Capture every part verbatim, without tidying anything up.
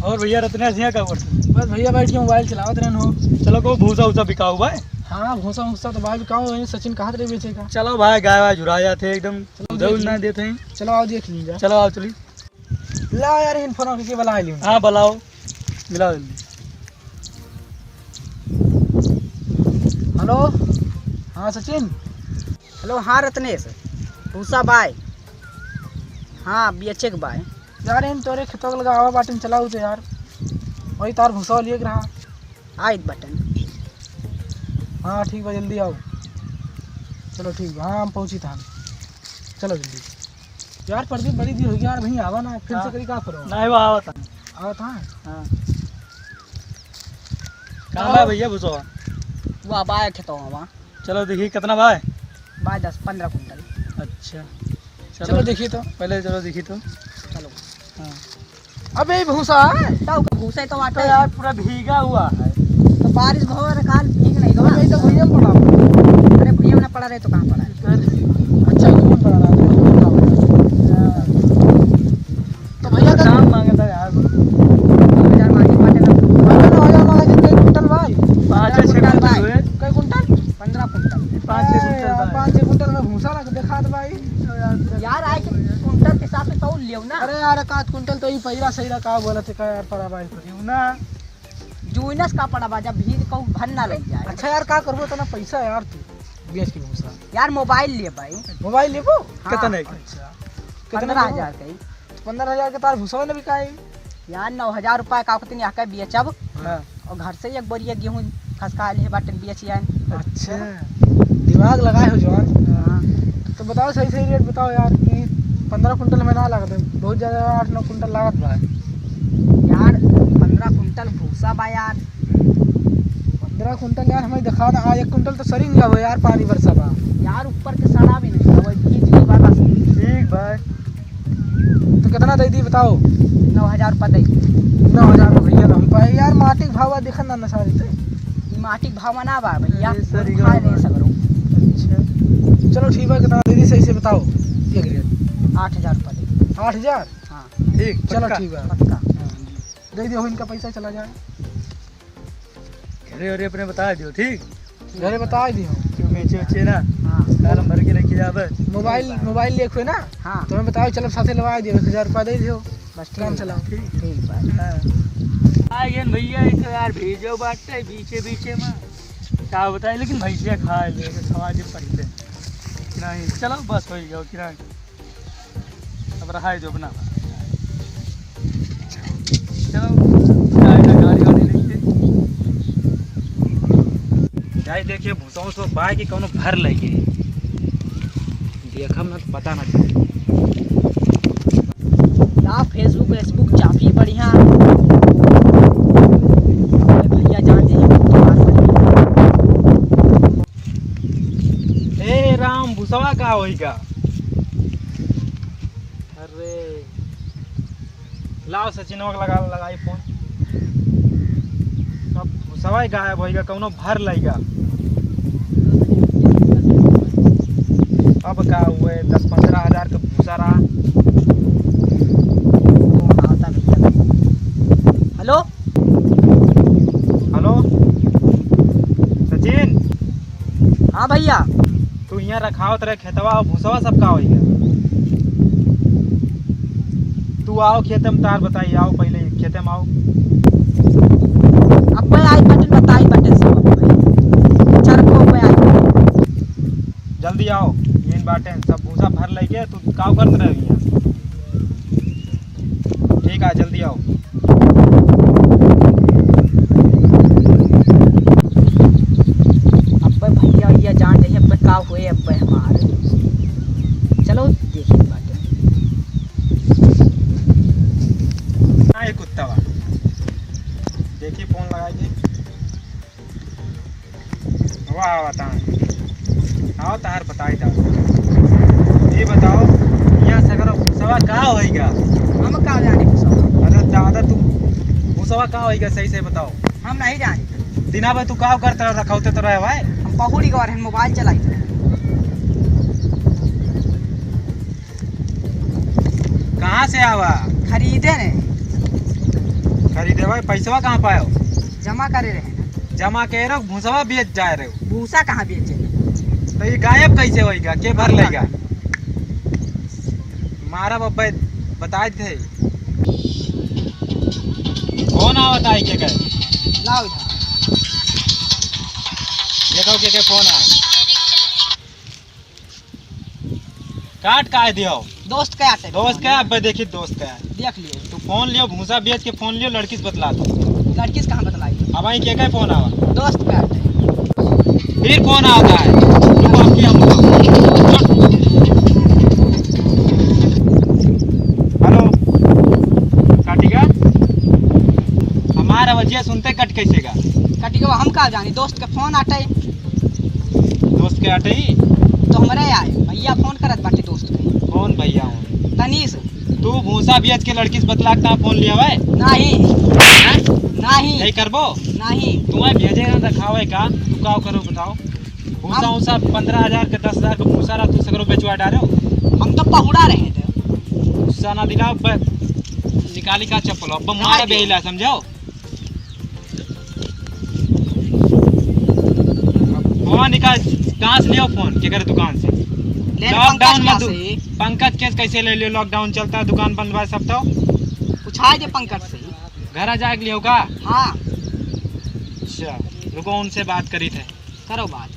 और भैया रतनेश, हियाँ का करत हो? बस भैया, बैठ के मोबाइल चलावत रहन हो। चलो, को भूसा उसा बिकाऊ भाई। हाँ, भूसा उसा तो भाई बिकाऊ, वही सचिन कहत रहे बेचे का। चलो भाई, गाय वाय झुरा जाते एकदम, चलो दूध देख ना ली। देते हैं। चलो आओ देख लीजिए। चलो आओ चली। ला यार, इन फोन के बला लियो। हाँ, बुलाओ, मिलाओ जल्दी। हेलो, हाँ सचिन। हेलो, हाँ रत्नेश, भूसा बाय? हाँ, बेचे के बाय। यार, इन तोरे खेतवा के लगा आवा बाटिन, चलाऊ तो यार, वही तार भूसा लिए के रहा। आइत बाटन। हाँ, ठीक बा, जल्दी आओ। चलो, ठीक बा, हाँ, हम पहुँची था। चलो जल्दी। यार, प्रदीप, बड़ी देर हो गई यार, वहीं आवा ना, फिर से हाँ। करी का करो? नहीं, वो आवत है। आवत है? हाँ। कहाँ आओ। बा भैया भूसा? वो अब आया खेतवा वहाँ। चलो देखी कितना बा? बा दस पन्द्रह कुंटल। अच्छा। चलो चलो। देखी तो। पहले चलो देखी तो। चलो। हाँ। अबे ये भूसा है? तो भूसा ही तो तो आटा है। यार पूरा भीगा हुआ है। तो बारिश भवा रे काल भीग नहीं गवा। अबे ये तो भुइयां में पड़ा। अरे भुइयां में ना पड़ा रहे तो कहाँ पड़ा है? अच्छा, ये कौन पड़ा रहा है? तो भैया तो दाम मांगता यार। दो हजार मांगे बाटे ना। भैया, दो हजार मांगे, कितने कुंटल भाई? पाँच छः कुंटल कुंटल भाई। हुए। कै कुंटल? पन्द्रह कुंटल। पाँच छः ए, कुंटल यार, भाई। पाँच छः कुंटल में भूसा लग देखात भाई। यार, आए के कुंटल के हिसाब से तौल लियो ना। अरे यार, एक आध कुंटल तो ई पैरा सही रहा, का बोलत है का यार, पड़ा भाई। क्यों ना? जूनस का पड़ा बा, जब भीड़ कहूँ भर ना लग जाए। अच्छा यार, का करबो इतना पैसा यार तू, बेच के भूसा। यार, मोबाइल ले भाई। मोबाइल लेबो? हाँ। कितने के? अच्छा। कितने पन्द्रह हजार लेबो? के। तो पन्द्रह हजार के तार भूसा ना बिकाई। यार, नौ हजार रुपया का कहते नहीं, आके बेचब। हाँ। और घर से एक बोरिया गेहूँ खसका ले बाटे, बेच आए। अच्छा, दिमाग लगाए हो जवान। हाँ। तो बताओ, सही सही रेट बताओ यार, कि पन्द्रह कुंटल में ना लागत है, बहुत ज़्यादा आठ नौ कुंटल लागत बा। यार, पन्द्रह कुंटल भूसा बा यार। पन्द्रह कुंटल यार, हमें दिखा ना, आज एक कुंटल तो सरिंग गवा यार, पानी बरसा बा। यार, ऊपर के सड़ा भी नहीं, वही भीज के बाद। ठीक भाई। तो कितना दे दी बताओ? नौ हजार रुपया दे दी। नौ हजार में भैया ना हो पाए यार, माटी के भाव देखन ना, ना सारी थे। ई माटी के भाव ना बा भैया, अरे सर, ई खा गड़बड़ ले बा। सगरो। अच्छा, चलो ठीक बा, कितना दे दी सही से बताओ। एक रेट। आठ हजार रुपया दे दी। आठ हजार? हाँ। ठीक, चलो पक्का? ठीक बा। पक्का। हाँ। दे दियो, इनका पैसा चला जाए। घरे वरे अपने बता दियो, ठीक? घरे बता दियो। क्यों बेचे उचे ना? हाँ। काल हम भर के लेके जाबे। मोबाइल, मोबाइल लेके ना? हाँ। तो मैं बताओ, चलो साथे लगा दियो, एक हजार रुपया दे दियो। बस ठीक काम बा। चलाओ। ठीक। ठीक बा। हाँ। आ गए भैया, ई तो यार भीजो बाटे बीचे बीचे में। का बताए, लेकिन भैंसिया खा ले, खवा दे पहले। नहीं, चलो बस हो गया, किराए। अब रहा है जो अपना। चलो, जाए ना गाड़ी वाड़ी लेके। जाए देखिए, भूसा उसा बाय कि कौनो भर लगे। देखम ना तो पता ना चले। ला Facebook, Facebook चापी बढ़िया। भैया जान दे। ए राम, भूसवा का होई का? अरे, लाओ सचिनवा के लगा, लगाई फोन। सब भूसवा ही गायब होइगा, कौनो भर लइगा। अब का हुए, दस पन्द्रह हजार के भूसा रहा। हेलो। हेलो, सचिन। हाँ भैया। तू यहाँ रखावत रहे खेतवा और भूसवा सब का होइगा? तू आओ खेते में, तार बताई, आओ पहले खेते में आओ। अब्बे आई बटन बताई बटन सब अब्बे। चरखो पे आई बटन। जल्दी आओ, ये बाटे सब भूसा भर लेके तू का करत रहे यहाँ? ठीक है, जल्दी आओ। अब्बे भैया, भैया जान जाइए, अब्बे का हुए, अब्बे हमार। चलो, देखी बात। हाँ, ये कुत्ता बा। देखी, फोन लगाई दे। वाह, बताओ। आओ, तार बताई दो। ये बताओ, यहाँ सगरो भूसवा का होइगा? हम का जाने भूसवा? अरे दादा, तू भूसवा का होइगा, सही से बताओ। हम नहीं जाने। दिना भर तू का करत रहे, रखौते तो रहे भाई। हम पहुड़ी गए रहे, मोबाइल चलाई थे। कहाँ से आवा? खरीदे ने। अरे देवा, पैसवा कहाँ पायो? जमा करे रहे ना। जमा करे रहो, भूसवा बेच जाए रहो। भूसा कहाँ बेचे? तो ये गायब कैसे होइगा? के भर लेगा? मारा बब्बे, बताए थे। कौन आवत है के कहे? लाओ इधर। देखो के के फोन आ। काट काहे दियो? दोस्त के आटे दोस्त फोन। के, अब्बे देखी दोस्त के। देख लियो। तू फोन लियो, भूसा बेच के फोन लियो, लड़की से बतला दो। लड़की से कहाँ बतलाई? अब आई के के फोन आवा? दोस्त के आटे। फिर फोन आता है। तू बाप की हम हेलो, काटिका? हमारा वजिया सुनते कट कैसे गा? कटिका हम का जानी, दोस्त के फोन आटे। दोस्त के आटे ही? तो हमरे आए, भैया फोन करत बाटे दोस्त के। कौन भैया हो? तनीश। तू भूसा बेच के लड़की से बतला के फोन लिया है? नहीं। हैं? नहीं। नहीं करबो? नहीं। तुम्हें भेजे ना दिखावे का, तू का करो बताओ? भूसा हम उसा पन्द्रह हजार के, दस हजार के भूसा रहा, तू सगरो बेचवा डारे हो। हम तो पहुड़ा रहे थे। गुस्सा ना दिलाओ, बस निकाली का चप्पल, अब मारा नहीं। बेहिला, समझो? फोन निकाल, कहाँ से लियो फोन? केकर दुकान से? ले ले लॉकडाउन पंकज में का दु-, से। पंकज के कैसे ले लियो? लॉकडाउन चलता है, दुकान बंद बा सब तो। पूछा दे पंकज से। घर आ जाए के लियो का? हाँ। अच्छा, रुको, उनसे बात करी थे। करो बात।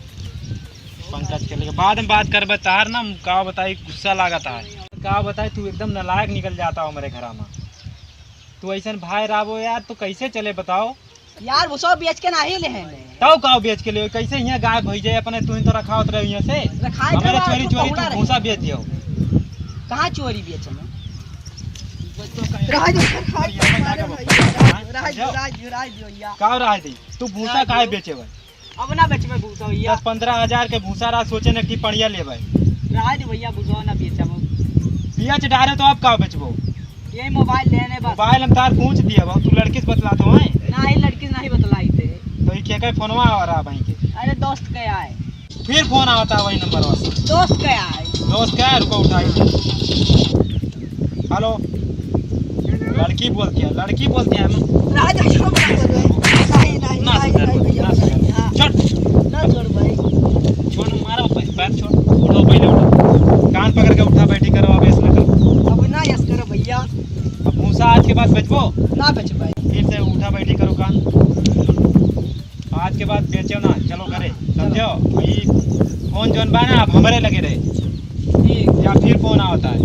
पंकज के लिए बाद में बात करबे। तार ना का बताई, गुस्सा लागत है। का बताई, तू एकदम नालायक निकल जाता हो हमारे घरा में। तू ऐसन भाई राबो यार, तू कैसे चले बताओ? यार, भूसा बेच के नाही ले हैं। तब का बेच के ले? कैसे यहाँ गायब हो जाए अपने? तू ही तो रखावत रहे यहाँ से। रखाए हमारे थे, चोरी तू चोरी पकड़ा तू रहे। भूसा बेच दियो। कहाँ चोरी बेचे में? रहा दे, रहा दे, अरे भाई, रहा दे, रहा दे, रहा दे, रहा दे, रहा दे, भैया। का रहा दे? तू भूसा रहा काहे दे। बेचे भाई? अब ना बेचबे भूसा भैया। दस पन्द्रह हजार के भूसा रहा, सोचे न कि पड़िया लेबे। रहा दे भैया, भूसा ना बेचब। बेच डारे तो अब का बेचबो? यही मोबाइल लेने बस। मोबाइल हम तार पूछ दिया बा, तू लड़की से बतलात हो, हैं? नाही, लड़की से नाही बतलाई थे। तो ये के के फोनवा आ रहा भाई के? अरे दोस्त के आए। फिर फोन आवता है वही नंबर पर। दोस्त के आए। दोस्त के आए, रुको उठाई। हेलो, लड़की बोलती है, लड़की बोलती है। राज, हम ना बोल रहे। नहीं, नहीं, ना नहीं, सुधर, नहीं, भैया, ना सुधर। नहीं, हाँ। छोड़। ना छोड़ भाई। छोड़, मारो भाई, पैर छोड़। उठो, पहले उठो। कान पकड़ के उठा बैठी करो, अब ऐस ना करो। अब ना ऐस करो भैया। अब भूसा आज के बाद बेचबो? ना बेच भाई। फिर से उठा बैठी करो कान। आज के बाद बेचो ना, चलो घरे, समझो? भाई, फोन जौन बा ना, अब हमरे लगे रहे। ठीक। या फिर फोन आवता है।